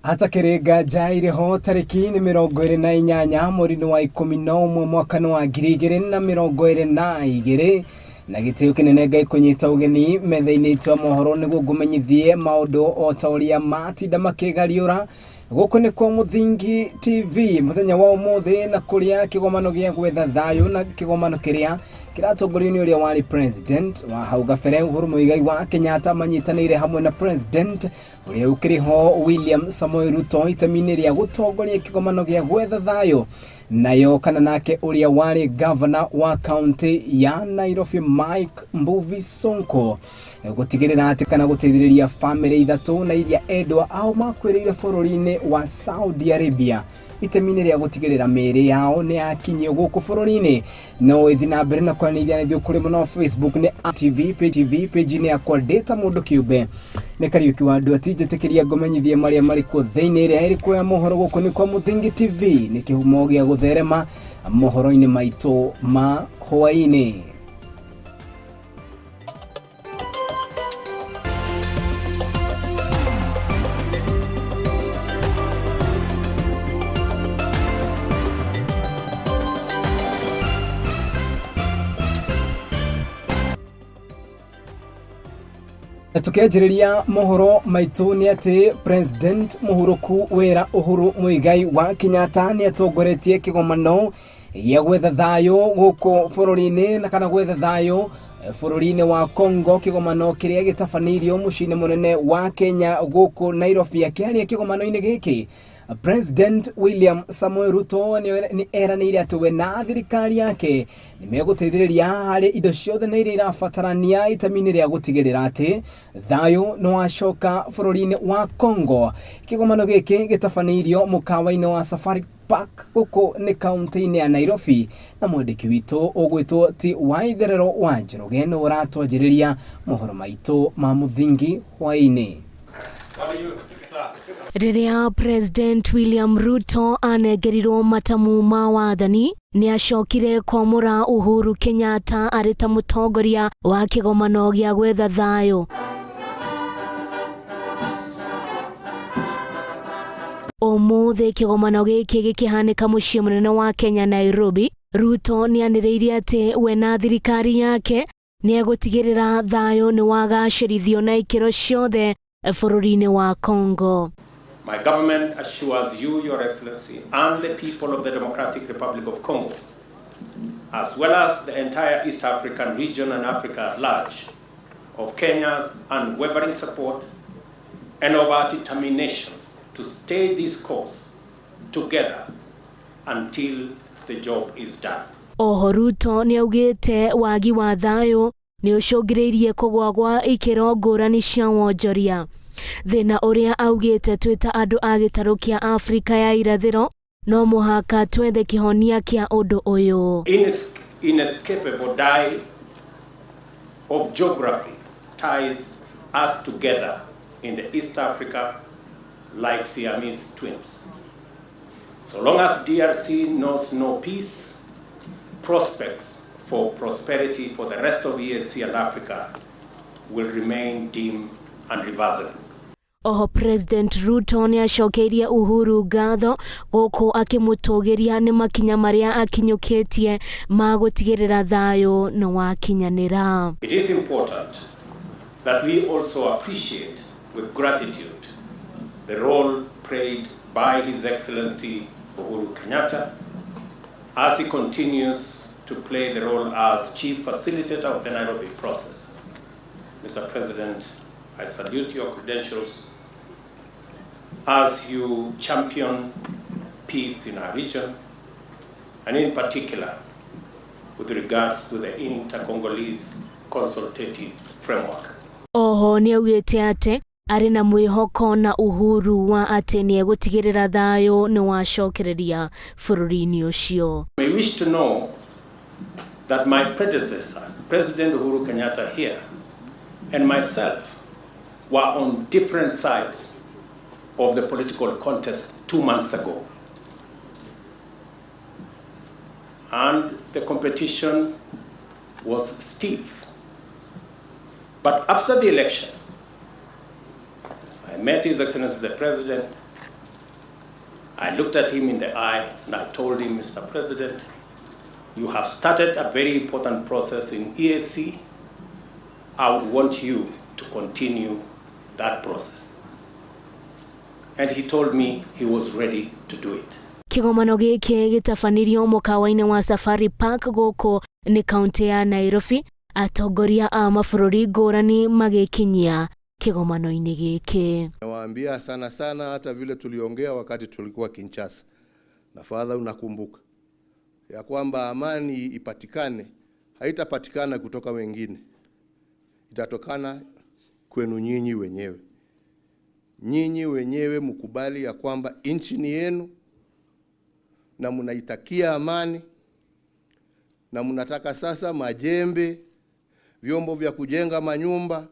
Hatakĩrĩ nganja irĩho tarĩki nĩ 28 mweri-inĩ wa 11 mwaka-inĩ wa 2022 na gĩtĩo kĩnene Ngai kũnyita ũgeni metha-inĩ itũ ya mohoro nĩguo ngũmenyithie maũndũ o ta ũrĩa matinda makĩgariũra gũkũ nĩ kwa Mũthingi TV mũthenya wa ũmũthĩ, na kũrĩa kĩgomano gĩa gwetha thayũ na kĩgomano kĩrĩa kĩratongorio nĩ ũrĩa warĩ president wa hau gabere Uhuru Muigai wa Kenyatta manyitanĩire hamwe na president ũrĩa ũkĩrĩ ho William Samoei Ruto itemi-inĩ rĩa gũtongoria kĩgomano gĩa gwetha thayũ, nayo kana nake ũrĩa warĩ governor wa county ya Nairobi Mike Mbuvi Sonko gũtigĩrĩra atĩ kana gũteithĩrĩria famĩlĩ ithatũ na iria endwa ao makuĩrĩire bũrũri-inĩ wa Saudi Arabia itemi-inĩ rĩa gũtigĩrĩra mĩĩrĩ yao nĩ yakinyio gũkũ bũrũri-inĩ. No ĩthiĩ na mbere na kwaranĩria na ithuĩ kũrĩ mũno Facebook nĩ TV page TV page-inĩ yakwa ndĩ ta mũndũ kĩũmbe nĩ Kariũki wa Andũ ati njĩtĩkĩria ngũmenyithie marĩa marĩ kuo thĩinĩ ĩrĩa ĩrĩ kuoya mohoro gũkũ nĩ kwa Mũthingi TV nĩ kĩhumo gĩa gũtherema mohoro-inĩ maitũ ma hwaĩ-inĩ. Na tukianjĩrĩria mohoro maitũ nĩ atĩ President mũhurũku wĩra Uhuru Muigai wa Kenyatta nĩ atongoretie kĩgomano gĩa gwetha thayũ gũkũ bũrũri-inĩ na kana gwetha thayũ bũrũri-inĩ wa Congo, kĩgomano kĩrĩa gĩtabanĩirio mũciĩ-inĩ mũnene wa Kenya gũkũ Nairobi. Akĩaria kĩgomano-inĩ gĩkĩ, President William Samoei Ruto nĩ eranĩire atĩ we na thirikari yake nĩ megũteithĩrĩria harĩ indo ciothe na iria irabatarania itemi-inĩ rĩa gũtigĩrĩra atĩ thayũ nĩ wacoka bũrũri-inĩ wa Congo. Kĩgomano gĩkĩ gĩtabanĩirio mũkawa-inĩ wa Safari Park gũkũ nĩ kaunti-inĩ ya Nairobi, na mwandĩki witũ ũgwĩtwo ti Waitherero wa Njoroge nĩ ũratwanjĩrĩria mohoro maitũ ma Mũthingi hwaĩ-inĩ. Rĩrĩa President William Ruto anengerirwo matamu ma wathani, nĩ acokire kwamũra Uhuru Kenyatta arĩ ta mũtongoria wa kĩgomano gĩa gwetha thayũ. Ũmũthĩ kĩgomano gĩkĩ gĩkĩhanĩka mũciĩ mũnene wa Kenya Nairobi, Ruto nĩ anĩrĩire atĩ we na thirikari yake nĩ egũtigĩrĩra thayũ nĩ wagacĩrithio na ikĩro ciothe bũrũri-inĩ wa Congo. My government assures you, Your Excellency, and the people of the Democratic Republic of Congo, as well as the entire East African region and Africa at large, of Kenya's unwavering support and of our determination to stay this course together until the job is done. Oho Ruto nĩ augĩte wagi wa thayũ nĩ ũcũngĩrĩirie kũgũa gwa ikĩro ngũrani cia wonjoria. Thĩna ũrĩa augĩte twĩ ta andũ a gĩtarũ kĩa Afrika ya irathĩro no mũhaka twethe kĩhonia kĩa ũndũ ũyũ. Inescapable die of geography ties us together in the East Africa like Siamese twins. So long as DRC knows no peace, prospects for prosperity for the rest of EAC and Africa will remain dim and reversible. Oho President Ruto nĩ acokeirie Uhuru ngatho gũkũ akĩmũtũgĩria nĩ makinya marĩa akinyũkĩtie ma gũtigĩrĩra thayũ nĩ wakinyanĩra. It is important that we also appreciate with gratitude the role played by His Excellency Uhuru Kenyatta as he continues to play the role as chief facilitator of the Nairobi process. Mr. President, I salute your credentials as you champion peace in our region, and in particular with regards to the Inter-Congolese Consultative Framework. Oho nĩ augĩte atĩ arĩ na mwĩhoko na Uhuru wa atĩ nĩ egũtigĩrĩra thayũ nĩ wacokereria bũrũri-inĩ ũcio. We wish to know that my predecessor, President Uhuru Kenyatta here, and myself were on different sides of the political contest 2 months ago. And the competition was stiff. But after the election, I met His Excellency the President, I looked at him in the eye and I told him, "Mr. President, you have started a very important process in EAC. I would want you to continue that process." And he told me he was ready to do it. Kĩgomano gĩkĩ gĩtabanirio mũkawa-inĩ wa Safari Park gũkũ nĩ kaunti ya Nairobi, atongoria a mabũrũri ngũrani magĩkinyia kĩgomano-inĩ gĩkĩ. Nawaambia sana sana, hata vile tuliongea wakati tulikuwa Kinshasa, na Father, unakumbuka ya kwamba amani ipatikane, haitapatikana kutoka wengine, itatokana kwenu nyinyi wenyewe. Nyinyi wenyewe mkubali ya kwamba nchi ni yenu na mnaitakia amani na mnataka sasa majembe, vyombo vya kujenga manyumba,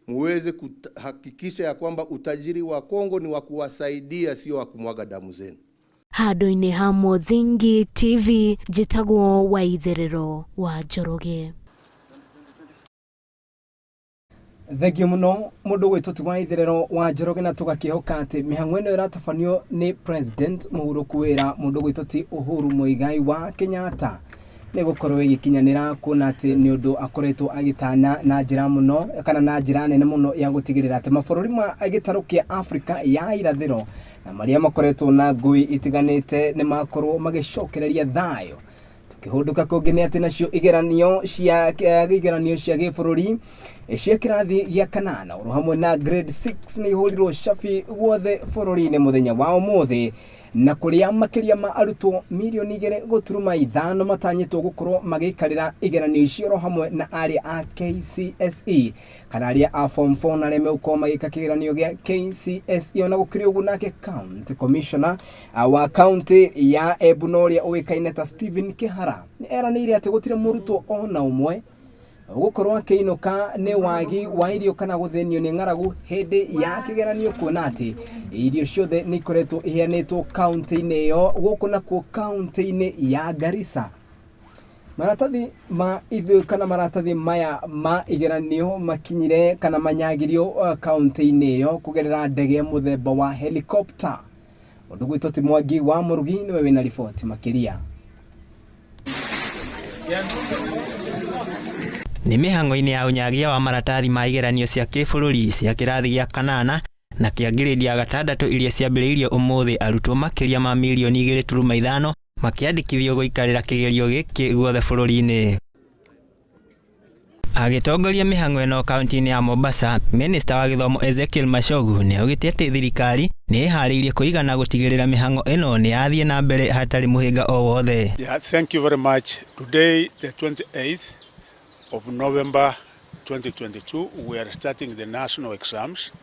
muweze kuhakikisha ya kwamba utajiri wa Kongo ni wa kuwasaidia, sio wa kumwaga damu zenu. Handũ-inĩ ha Mũthingi TV, njĩtagwo Waitherero wa Njoroge. Thengiũ mũno mũndũ gwĩtwo ti Waitherero wa Njoroge, na tũgakĩhoka atĩ mĩhang'o ĩno ĩratabanio nĩ President mũhurũku wĩra mũndũ gwĩtwo ti Uhuru Muigai wa Kenyatta nĩ gũkorwo ĩgĩkinyanĩra, kuona atĩ nĩ ũndũ akoretwo agĩtanya na njĩra mũno kana na njĩra nene mũno ya gũtigĩrĩra atĩ mabũrũri ma gĩtarũ kĩa Afrika ya irathĩro na marĩa makoretwo na ngũĩ itiganĩte nĩ makorwo magĩcokereria thayũ. Tukĩhũndũka kũngĩ nĩ atĩ nacio igeranio cia gĩbũrũri cia kĩrathi gĩa kanana oro hamwe na grade 6 nĩ ihũrirwo cabi guothe bũrũri-inĩ mũthenya wa ũmũthĩ, na kũrĩa makĩria ma arutwo 2.5 mirioni matanyĩtwo gũkorwo magĩikarĩra igeranio icio, oro hamwe na arĩa a KCSE kana arĩa a form 4 na arĩa megũkorwo magĩka kĩgeranio gĩa KCSE. Ona gũkĩrĩ ũguo, nake county commissioner wa county ya Embu na ũrĩa ũĩkaine ta Stephen Kihara nĩ eranĩire atĩ gũtirĩ mũrutwo ona ũmwe gũkorwo akĩinũka nĩ wagi wa irio kana gũthĩnio nĩ ng'aragu hĩndĩ ya kĩgeranio, kuona atĩ irio ciothe nĩ ikoretwo iheanĩtwo kaunti-inĩ ĩyo. Gũkũ nakuo kaunti-inĩ ya Garissa, maratathi ma ithu kana maratathi maya ma igeranio makinyire kana manyagirio kaunti-inĩ ĩyo kũgerera ndege mũthemba wa helicopter. Ũndũ gwĩtwo ti Mwangi wa Mũrugi nĩwe wĩna riboti makĩria. Nĩ mĩhang'o-inĩ ya ũnyagia wa maratathi ma igeranio cia kĩbũrũri cia kĩrathi gĩa kanana na kĩa ngirĩndi ya gatandatũ iria ciambĩrĩirio ũmũthĩ, arutwo makĩria ma 2.5 mirioni makĩandĩkithio gũikarĩra kĩgerio gĩkĩ guothe bũrũri-inĩ. Agĩtongoria mĩhang'o ĩno kaunti-inĩ ya Mombasa, Minista wa gĩthomo Ezekiel Machogu nĩ augĩte atĩ thirikari nĩ ĩharĩirie kũigana gũtigĩrĩra mĩhang'o ĩno nĩ yathiĩ na mbere hatarĩ mũhĩnga o wothe. Yeah, thank you very much. Today, the 28th of November 2022, we are starting the national exams,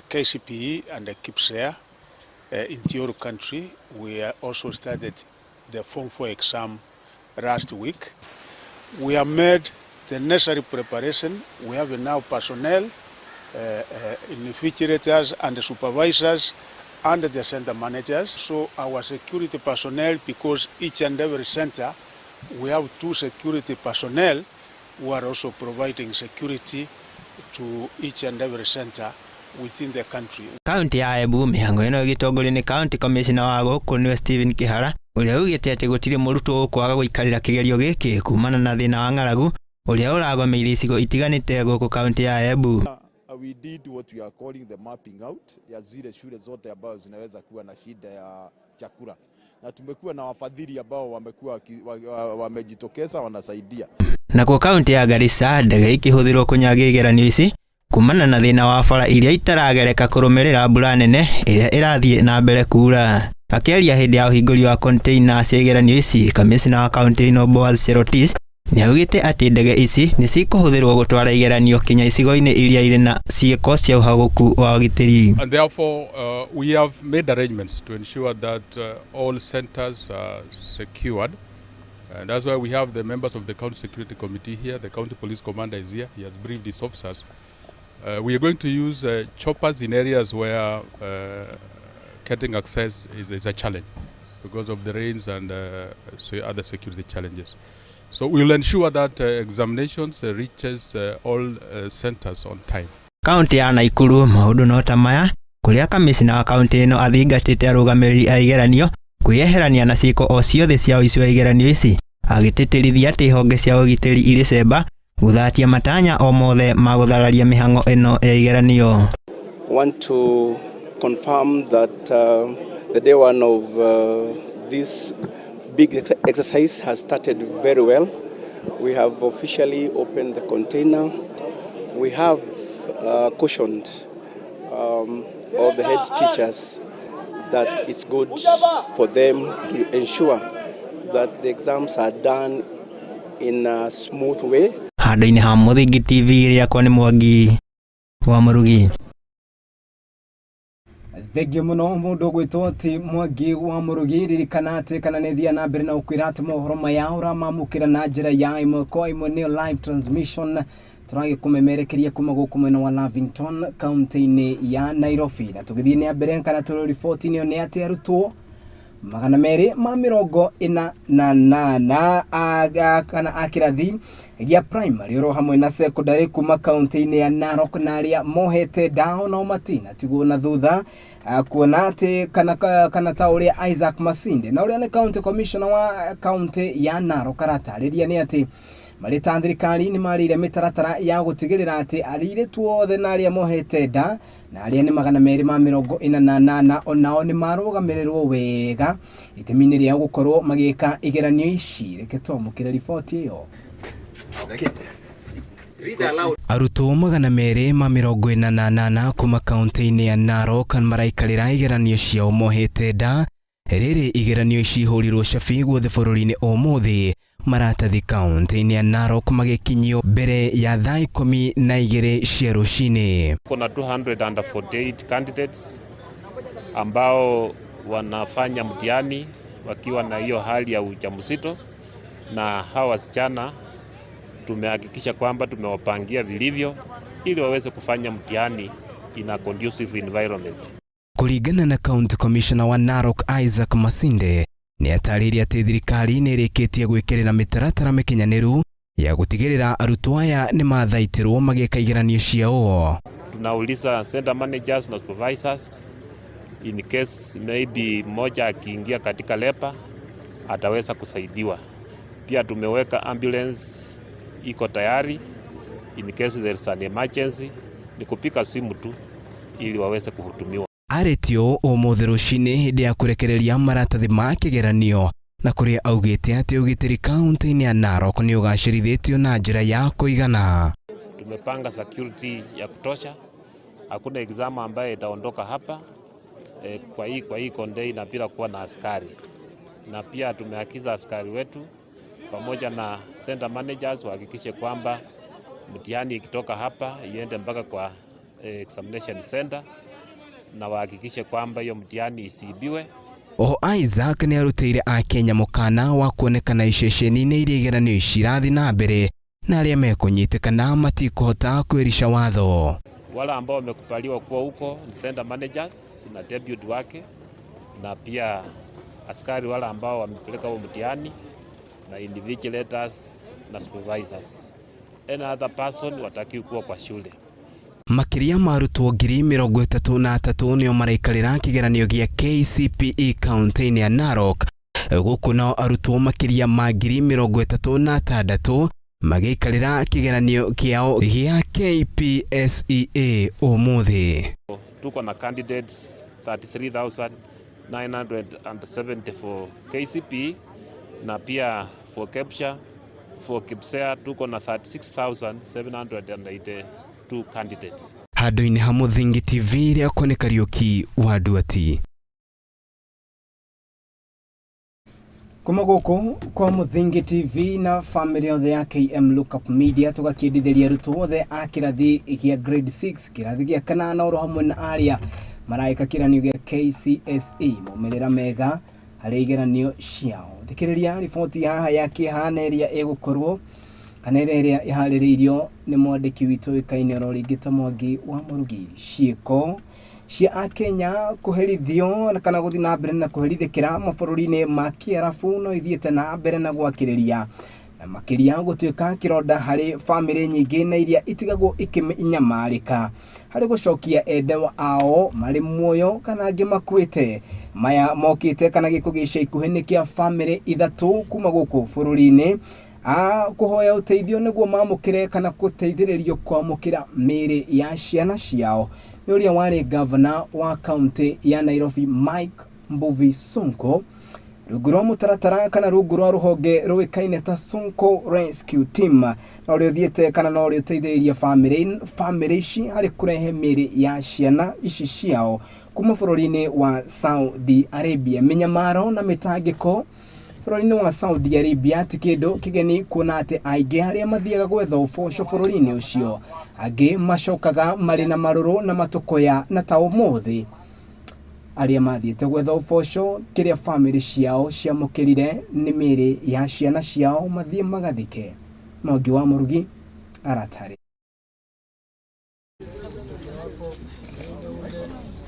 KCPE and the KPSEA in Theory country. We also started the Form 4 exam last week. We have made the necessary preparation. We have enough personnel, invigilators and the supervisors and the center managers. So our security personnel, because each and every center, we have two security personnel who are also providing security to each and every center within the country. Kaunti ya Embu, mĩhang'o ĩno ĩgĩtongorio nĩ county commissioner wa gũkũ nĩwe Stephen Kihara, ũrĩa augĩte atĩ gũtirĩ mũrutwo ũkwaga gũikarĩra kĩgerio gĩkĩ kumana na thĩna wa ng'aragu ũrĩa ũragomeire icigo itiganĩte gũkũ kaunti ya Embu. We did what we are calling the mapping out ya zile shule zote ambazo zinaweza kuwa na shida ya chakula, na tumekuwa na wafadhili ambao wamekuwa wamejitokeza wanasaidia. Nakuo kaunti ya Garissa, ndege ikĩhũthĩrwo kũnyagia igeranio ici kumana na thĩna wa bara iria itaragereka kũrũmĩrĩra mbura nene ĩrĩa ĩrathiĩ na mbere kuura. Akĩaria hĩndĩ ya ũhingũri wa container cia igeranio ici, kamĩcina wa kaunti ĩno Boaz Cherotich nĩ augĩte atĩ ndege ici nĩ cikũhũthĩrwo gũtwara igeranio kinya icigo-inĩ iria irĩ na ciĩko cia ũhagũku wa ũgitĩri. And therefore, we have made arrangements to ensure that all centers are secured. And that's why we have the members of the County Security Committee here. The County Police Commander is here. He has briefed his officers. We are going to use choppers in areas where getting access is a challenge because of the rains and so other security challenges. So we will ensure that examinations reaches all centers on time. Kaunti ya Naikuru maũndũ no ta maya, kũrĩa Kũrĩa kamĩcina wa kaunti ĩno athingatĩte arũgamĩrĩri a igeranio kwĩyeherania na ciĩko o ciothe cia ũici wa igeranio ici, agĩtĩtĩrithia atĩ honge cia ũgitĩri irĩ cemba gũthatia matanya o mothe ma gũthararia mĩhang'o ĩno ya igeranio. Want to confirm that the day one of this big exercise has started very well. We have officially opened the container. We have cautioned all the head teachers that it's good for them to ensure that the exams are done in a smooth way. Handũ-inĩ ha Mũthingi TV, rĩakwa nĩ Mwangi wa Mũrugi. Thengiũ mũno mũndũ ũgwĩtwo ti Mwangi wa Mũrugi. Ririkana atĩ kana nĩ thia na mbere na gũkwĩra atĩ mohoro maya ũramamũkĩra na njĩra ya ĩmwe kwa ĩmwe, nĩyo live transmission, tũragĩkũmemerekeria kuma gũkũ mwena wa Lavington, kaunti-inĩ ya Nairobi. Na tũgĩthiĩ na mbere kana tũrĩ riboti-inĩ ĩyo nĩ atĩ arutwo 288 kana a kĩrathi gĩa primary oro hamwe na secondary kuma kaunti-inĩ ya Narok na arĩa mohete ndao nao matinatigwo na thutha, kuona atĩ kana ta ũrĩa Isaac Masinde na ũrĩa nĩ county commissioner wa kaunti ya Narok aratarĩria nĩ atĩ marĩ ta thirikari nĩ marĩire mĩtaratara ya gũtigĩrĩra atĩ airĩtu othe na arĩa mohete nda na arĩa nĩ 248 onao nĩ marũgamĩrĩrwo wega itemi-inĩ rĩa gũkorwo magĩka igeranio ici. Reke twamũkĩre riboti ĩyo. Arutwo 248 kuma kaunti-inĩ ya Narok maraikarĩra igeranio ciao mohete nda. Rĩrĩ igeranio ici ihũrirwo cabi guothe bũrũri-inĩ ũmũthĩ, maratathi kaunti-inĩ ya Narok magĩkinyio mbere ya thaa 12 cia rũcinĩ. Kuna 248 candidates ambao wanafanya mtihani wakiwa na hiyo hali ya ujauzito, na hawa wasichana tumehakikisha kwamba tumewapangia vilivyo ili waweze kufanya mtihani in a conducive environment. Kũringana na County Commissioner wa Narok Isaac Masinde, nĩ atarĩirie atĩ thirikari nĩ ĩrĩkĩtie gwĩkĩrĩra mĩtaratara mĩkinyanĩru ya gũtigĩrĩra arutwo aya nĩ mathaitĩrwo magĩka igeranio ciao. Tunauliza center managers na supervisors, in case maybe mmoja akiingia katika labour ataweza kusaidiwa. Pia tumeweka ambulance iko tayari in case there is an emergency, ni kupiga simu tu ili waweze kuhudumiwa. Arĩtio ũmũthĩ rũcinĩ hĩndĩ ya kũrekereria maratathi ma kĩgeranio na kũrĩa augĩte atĩ ũgitĩri kaunti-inĩ ya Narok nĩ ũgacĩrithĩtio na njĩra ya kũigana. Tumepanga security ya kutosha. Hakuna exam ambaye itaondoka hapa kwa hii container bila kuwa na askari, na pia tumeagiza askari wetu pamoja na center managers wahakikishe kwamba mtihani ikitoka hapa iende mpaka kwa examination center, na wahakikishe kwamba hiyo mtihani isiibiwe. Oho Isaac nĩ arutĩire akenya mũkana wa kuonekana iceceni-inĩ iria igeranio ici irathiĩ na mbere, na arĩa mekũnyitĩkana matikũhota kwĩrica watho. Wale ambao wamekubaliwa kuwa huko ni center managers na deputy wake, na pia askari wale ambao wamepeleka huo mtihani na invigilators na supervisors. Any other person hawatakiwi kuwa kwa shule. Makĩria ma arutwo 33,000 nĩo maraikarĩra kĩgeranio gĩa KCPE kaunti-inĩ ya Narok, gũkũ nao arutwo makĩria ma 36,000 magĩikarĩra kĩgeranio kĩao gĩa KPSEA ũmũthĩ. Tuko na candidates 33,970 for KCPE na pia for KEPSHA, for KPSEA tuko na 36,782 candidates. Handũ-inĩ ha Mũthingi TV, rĩakwa nĩ Kariũki wa Nduati. Kuma gũkũ kwa Mũthingi TV na family yothe ya KM Lookup Media, tũgakĩendithĩria arutwo othe a kĩrathi gĩa grade 6, kĩrathi gĩa kanana, oro hamwe na arĩa maragĩka kĩgeranio gĩa KCSE maumĩrĩra mega harĩ igeranio ciao. Thikĩrĩria riboti haha ya kĩeha na ĩrĩa ĩgũkorwo kana ĩrĩa ĩharĩrĩirio nĩ mwandĩki witũ ũĩkaine oro rĩngĩ ta Mwangi wa Mũrugi. Ciĩko cia akenya kũherithio kana gũthiĩ na mbere na kũherithĩkĩra mabũrũri-inĩ ma kĩarabu no ithiĩte na mbere na gwakĩrĩria. Na makĩria gũtuĩka kĩronda harĩ bamĩrĩ nyingĩ na iria itigagwo ikĩnyamarĩka harĩ gũcokia endwa ao marĩ muoyo kana angĩ makuĩte. Maya mokĩte kana gĩko gĩa ica ikuhĩ nĩ kĩa bamĩrĩ ithatũ kuma gũkũ bũrũri-inĩ a kũhoya ũteithio nĩguo mamũkĩre kana gũteithĩrĩrio kwamũkĩra mĩĩrĩ ya ciana ciao nĩ ũrĩa warĩ gavana wa kaunti ya Nairobi Mike Mbuvi Sonko, rungu rwa mũtaratara kana rungu rwa rũhonge rũĩkaine ta Sonko Rescue Team, na ũrĩa ũthiĩte kana na ũrĩa ũteithĩrĩirie bamĩrĩ ici harĩ kũrehe mĩĩrĩ ya ciana ici ciao kuma bũrũri-inĩ wa Saudi Arabia. Mĩnyamaro na mĩtangĩko bũrũri-inĩ wa Saudi Arabia ti kĩndũ kĩgeni, kuona atĩ aingĩ arĩa mathiaga gwetha ũboco bũrũri-inĩ ũcio angĩ macokaga marĩ na marũrũ na matũkũya, na ta ũmũthĩ arĩa mathiĩte gwetha ũboco kĩrĩa bamĩrĩ ciao ciamũkĩrire nĩ mĩĩrĩ ya ciana ciao mathiĩ magathike. Mwangi wa Mũrugi aratarĩ.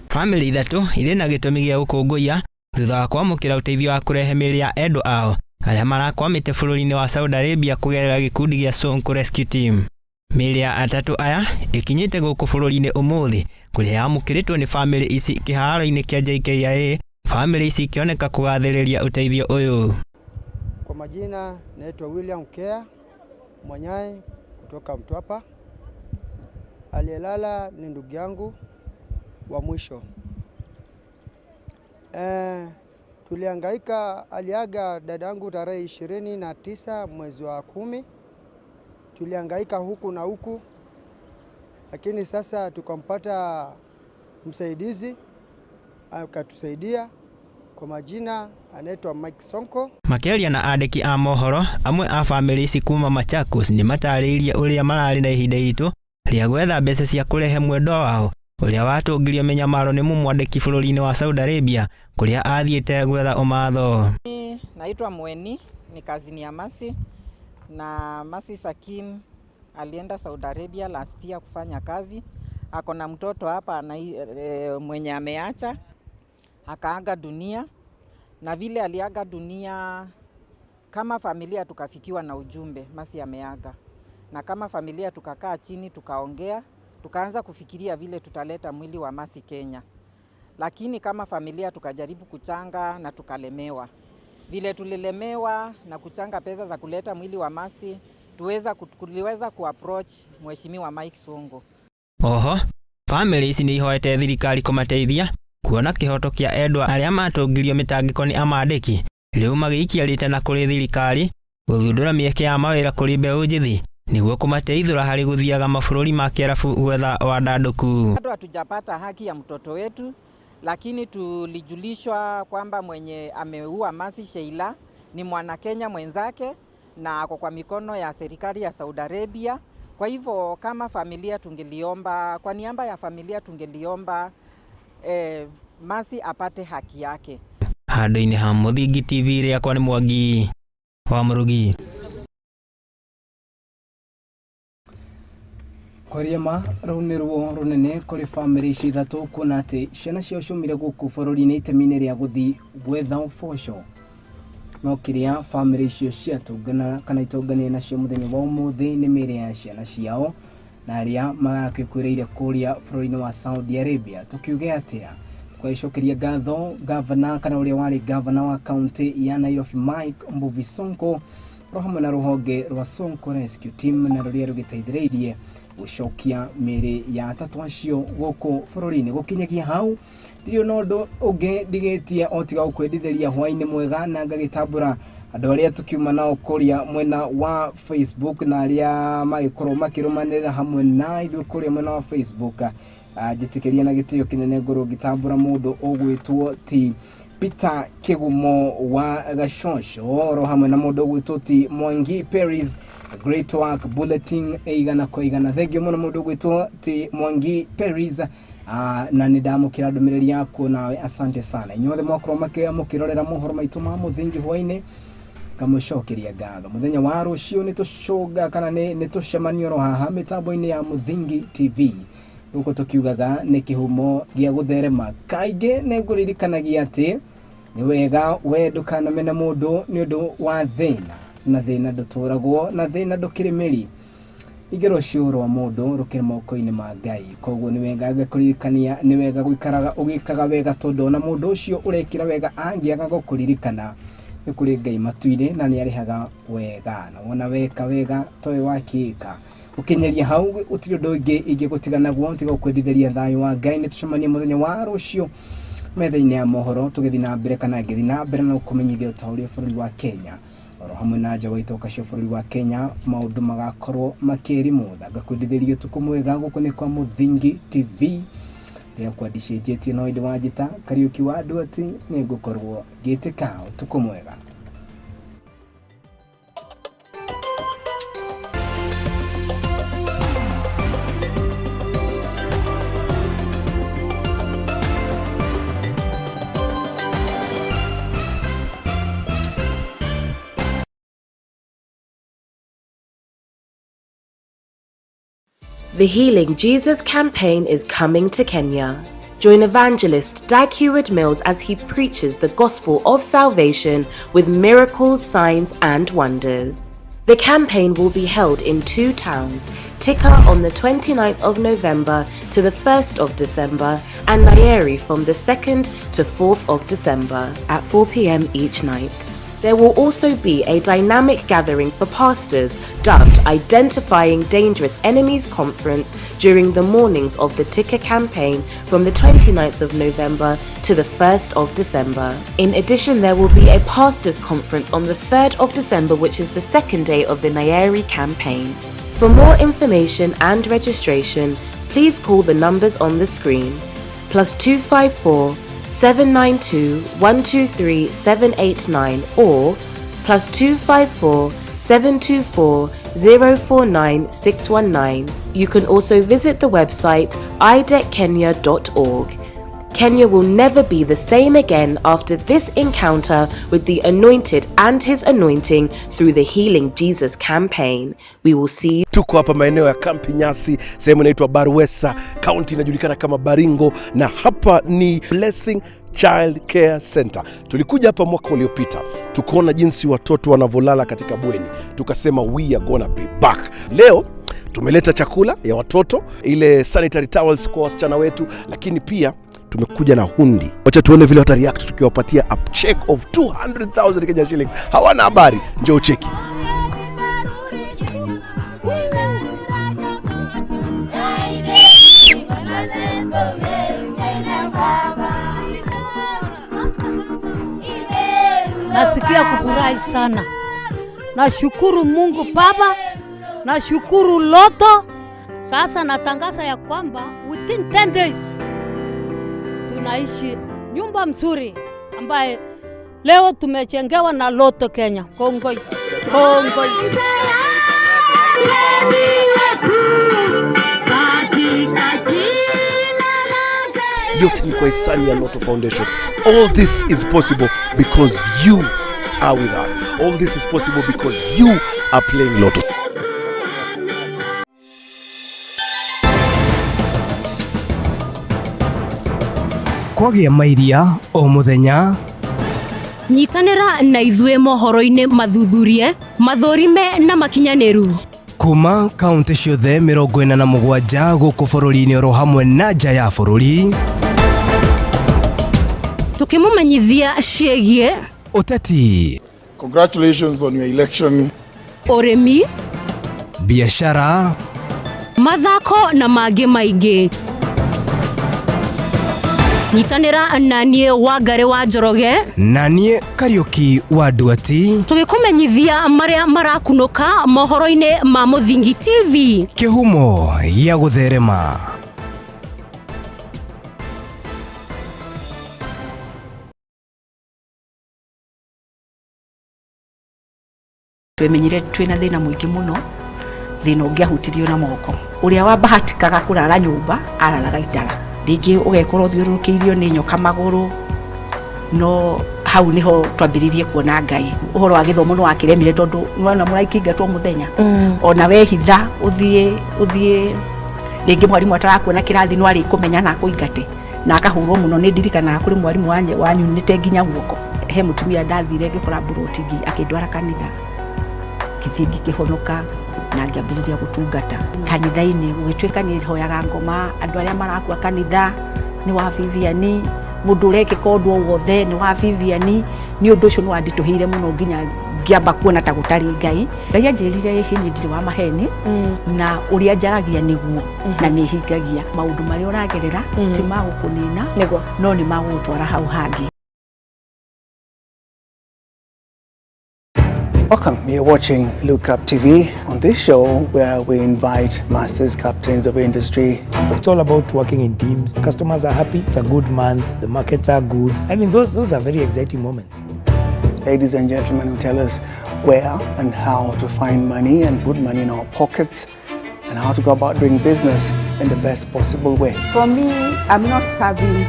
Bamĩrĩ ithatũ irĩ na gĩtũmi gĩa gũkũngũiya thutha wa kwamũkĩra ũteithio wa kũrehe mĩĩrĩ ya endwa ao arĩa marakwamĩte bũrũri-inĩ wa Saudi Arabia kũgerera gĩkundi gĩa Sonko Rescue Team. Mĩĩrĩ ya atatũ aya ĩkinyĩte gũkũ bũrũri-inĩ ũmũthĩ kũrĩa yamũkĩrĩtwo nĩ bamĩrĩ ici kĩharo-inĩ kĩa JKIA, bamĩrĩ ici ikĩoneka kũgathĩrĩria ũteithio ũyũ. Kwa majina naitwa William Kea Mwanyai kutoka Mtwapa. Aliyelala ni ndugu yangu wa mwisho. Tulihangaika, aliaga dadangu tarehe 29 mwezi wa 10. Tulihangaika huku na huku, lakini sasa tukampata msaidizi akatusaidia. Kwa majina anaitwa Mike Sonko. Makĩaria na andĩki a mohoro, amwe a bamĩrĩ ici kuma Machakos nĩ matarĩirie ũrĩa mararĩ na ihinda iritũ rĩa gwetha mbeca cia kũrehe mwendwa wao ũrĩa watũngirio mĩnyamaro nĩ mũmwandĩki bũrũri-inĩ wa Saudi Arabia kũrĩa athiĩte gwetha ũmatho. Naitwa Mweni, ni kazini ya Masi, na Masi Sakim alienda Saudi Arabia last year kufanya kazi. Ako na mtoto hapa na mwenye ameacha, akaaga dunia. Na vile aliaga dunia, kama familia tukafikiwa na ujumbe Masi ameaga. Na kama familia tukakaa chini tukaongea, tukaanza kufikiria vile tutaleta mwili wa Masi Kenya. Lakini kama familia tukajaribu kuchanga na tukalemewa. Vile tulilemewa na kuchanga pesa za kuleta mwili wa Masi, tuliweza kuapproach Mheshimiwa Mike Sonko. Oho, bamĩrĩ ici nĩ ihoete thirikari kũmateithia kuona kĩhoto kĩa endwa arĩa matũngirio mĩtangĩko nĩ amandĩki rĩu magĩikia rĩtana kũrĩ thirikari gũthundũra mĩeke ya mawĩra kũrĩ mbeũ njĩthĩ nĩguo kũmateithũra harĩ gũthiaga mabũrũri ma kĩarabu gwetha wandandũku. Bado hatujapata haki ya mtoto wetu, lakini tulijulishwa kwamba mwenye ameua Masi Sheila ni mwana Kenya mwenzake na ako kwa mikono ya serikali ya Saudi Arabia. Kwa hivyo kama familia tungeliomba, kwa niaba ya familia tungeliomba Masi apate haki yake. Handũ-inĩ ha Mũthingi TV rĩakwa nĩ Mwangi wa Mũrugi. Kwaria rũu nĩ ruo rũnene kũrĩ bamĩrĩ ici ithatũ kuona atĩ ciana ciao ciaumire gũkũ bũrũri-inĩ itemi-inĩ rĩa gũthiĩ gwetha ũboco, no kĩrĩa bamĩrĩ icio ciatũngana kana itũnganire nacio mũthenya wa ũmũthĩ nĩ mĩĩrĩ ya ciana ciao na arĩa maragĩkuĩrĩire kũrĩa bũrũri-inĩ wa Saudi Arabia. Tũkiuge atĩa? Twagĩcokeria ngatho gavana kana ũrĩa warĩ gavana wa kaunti ya Nairobi Mike Mbuvi Sonko ro hamwe na rũhonge rwa Sonko Rescue Team na rũrĩa rũgĩteithĩrĩirie gũcokia mĩĩrĩ ya atatũ acio gũkũ bũrũri-inĩ. Gũkinyagia hau ndirĩ na ũndũ ũngĩ ndigĩtie o tiga gũkwendithĩria hwaĩ-inĩ mwega na ngagĩtambũra andũ arĩa tũkiuma nao kũrĩa mwena wa Facebook na arĩa magĩkorwo makĩrũmanĩrĩra hamwe na ithuĩ kũrĩa mwena wa Facebook. Njĩtĩkĩria na gĩtĩo kĩnene ngorwo ngĩtambũra mũndũ ũgwĩtwo ti Peter Kigumo wa Gashosho ro hamwe na mũndũ ũgwĩtwo ti Mwangi Paris, great work bulletin igana kwa igana. Thank you mũno mũndũ ũgwĩtwo ti Mwangi Paris, na nĩ ndamũkĩra ndũmĩrĩri yaku nawe, asante sana. Inyuothe mwakorwo makĩrorera mohoro maitũ ma mũthingi hwaĩ-inĩ, ngamũcokeria ngatho. Mũthenya wa rũciũ nĩ tũcũnga kana nĩ tũcemanio ro haha mĩtambo-inĩ ya Mũthingi TV. Gũkũ tũkiugaga nĩ kĩhumo gĩa gũtherema. Kaingĩ nĩ ngũririkanagia atĩ nĩ wega we ndũkanamene mũndũ nĩ ũndũ wa thĩna. Na thĩna ndũtũragwo na thĩna ndũkĩrĩ mĩri. Ingĩ rũciũ rwa mũndũ rũkĩrĩ moko-inĩ ma Ngai. Koguo nĩ wega ngakũririkania, nĩ wega gũikaraga ũgĩkaga wega, tondũ ona mũndũ ũcio ũrekĩra wega angĩaga gũkũririkana, nĩ kũrĩ Ngai matu-inĩ na nĩ arĩhaga wega. Na wona weka wega toĩ wakĩka ukinyeria hau gũtirĩ ũndũ ũngĩ ingĩgũtiga naguo tiga gũkwendithĩria thayũ wa Ngai. Nĩ tũcemanie mũthenya wa rũciũ metha-inĩ ya mohoro tũgĩthiĩ na mbere kana ngĩthiĩ na mbere na gũkũmenyithia o ta ũrĩa bũrũri wa Kenya oro hamwe na nja wa itoka cia bũrũri wa Kenya maũndũ magakorwo makĩrimũtha. Ngakwendithĩria ũtukũ mwega. Gũkũ nĩ kwa Mũthingi TV rĩakwa ndicenjetie no ĩndĩ wanjĩta Kariũki wa Nduati nĩ ngũkorwo ngĩtĩka. Ũtukũ mwega. The Healing Jesus campaign is coming to Kenya. Join evangelist Dag Heward-Mills as he preaches the gospel of salvation with miracles, signs, and wonders. The campaign will be held in 2 towns, Thika on the 29th of November to the 1st of December and Nyeri from the 2nd to 4th of December at 4 p.m. each night. There will also be a dynamic gathering for pastors dubbed Identifying Dangerous Enemies Conference during the mornings of the Thika campaign from the 29th of November to the 1st of December. In addition, there will be a pastors conference on the 3rd of December, which is the second day of the Nyeri campaign. For more information and registration, please call the numbers on the screen. +254 792 123 789 or +254 724 049 619. You can also visit the website ideckenya.org. Kenya will never be the same again after this encounter with the Anointed and his anointing through the Healing Jesus campaign. We will see you. Tuko hapa maeneo ya Kampi Nyasi, sehemu inaitwa Barwesa, county inajulikana kama Baringo, na hapa ni Blessing Child Care Center. Tulikuja hapa mwaka uliopita, tukaona jinsi watoto wanavolala katika bweni, tukasema we are gonna be back. Leo tumeleta chakula ya watoto, ile sanitary towels kwa wasichana wetu, lakini pia tumekuja na hundi. Wacha tuone vile wata react tukiwapatia a check of 200,000 Kenya shillings. Hawana habari, njoo cheki. Nasikia kufurahi sana. Nashukuru Mungu Baba, nashukuru Lotto. Sasa natangaza ya kwamba within 10 days tunaishi nyumba mzuri ambaye leo tumechengewa na Lotto Kenya. Kongoi. Kongoi. Yote ni kwa hisani ya Lotto Foundation. All this is possible because you are with us. All this is possible because you are playing Lotto. Kwagĩa mairia o mũthenya. Nyitanĩra na ithuĩ mohoro-inĩ mathuthurie, mathũrime na makinyanĩru. Kuma kaunti ciothe 47 gũkũ bũrũri-inĩ oro hamwe na nja ya bũrũri. Tukĩmũmenyithia ciĩgiĩ ũteti. Congratulations on your election. Ũrĩmi, biashara, mathako na mangĩ maingĩ. Nyitanĩra na niĩ Wangari wa Njoroge na niĩ Kariũki wa Nduati, tũgĩkũmenyithia marĩa marakunũka mohoro-inĩ ma Mũthingi TV, kĩhumo gĩa gũtherema. Twemenyire twina thina mwingi muno, thina ũngĩahutirio na moko. Ũrĩa wabahatikaga kũrara nyũmba araraga itara, rĩngĩ ũgekorwo ũthiũrũrũkĩirio nĩ nyoka magũrũ, no hau niho twambĩrĩirie kuona Ngai. Ũhoro wa gĩthomo nĩ wakĩremire tondũ nĩwona mũraikĩingatwo mũthenya, ona wehitha ũthiĩ rĩngĩ mwarimũ atarakuona kĩrathi no arĩkũmenya na akũingate na akahũrwo mũno. Nĩ ndirikanaga kũrĩ mwarimũ wanyunĩte nginya guoko. He mũtumia ndathire ngĩkora mburoti akĩndwara kanitha, Ngĩthiĩ ngĩkĩhonoka na ngĩambĩrĩria gũtungata kanitha-inĩ. Gũgĩtuĩka nĩ hoyaga ngoma, andũ arĩa marakua kanitha nĩ wa Vivian, mũndũ ũrekĩka ũndũ o wothe nĩ wa Vivian. Nĩ ũndũ ũcio nĩ wanditũhĩire mũno nginya ngĩamba kuona ta gũtarĩ Ngai. Ngai anjĩrire ĩhĩ, niĩ ndirĩ wa maheni, na ũrĩa njaragia nĩguo na nĩ hingagia. Maũndũ marĩa ũragerera ti ma gũkũnina, no nĩ ma gũgũtwara hau hangĩ. Welcome. You're watching Look Up TV. On this show, where we invite masters, captains of industry. It's all about working in teams. Customers are happy. It's a good month. The markets are good. I mean, those are very exciting moments. Ladies and gentlemen who tell us where and how to find money and put money in our pockets and how to go about doing business in the best possible way. For me, I'm not serving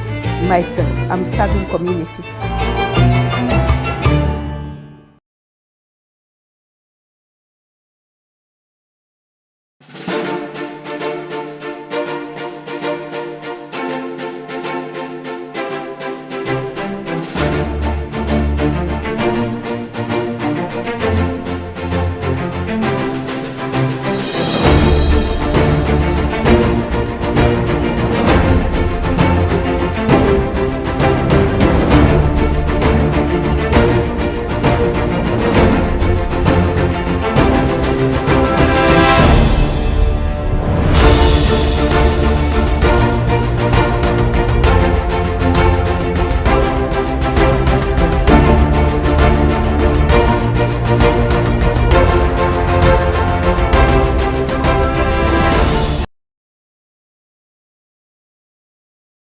myself, I'm serving community.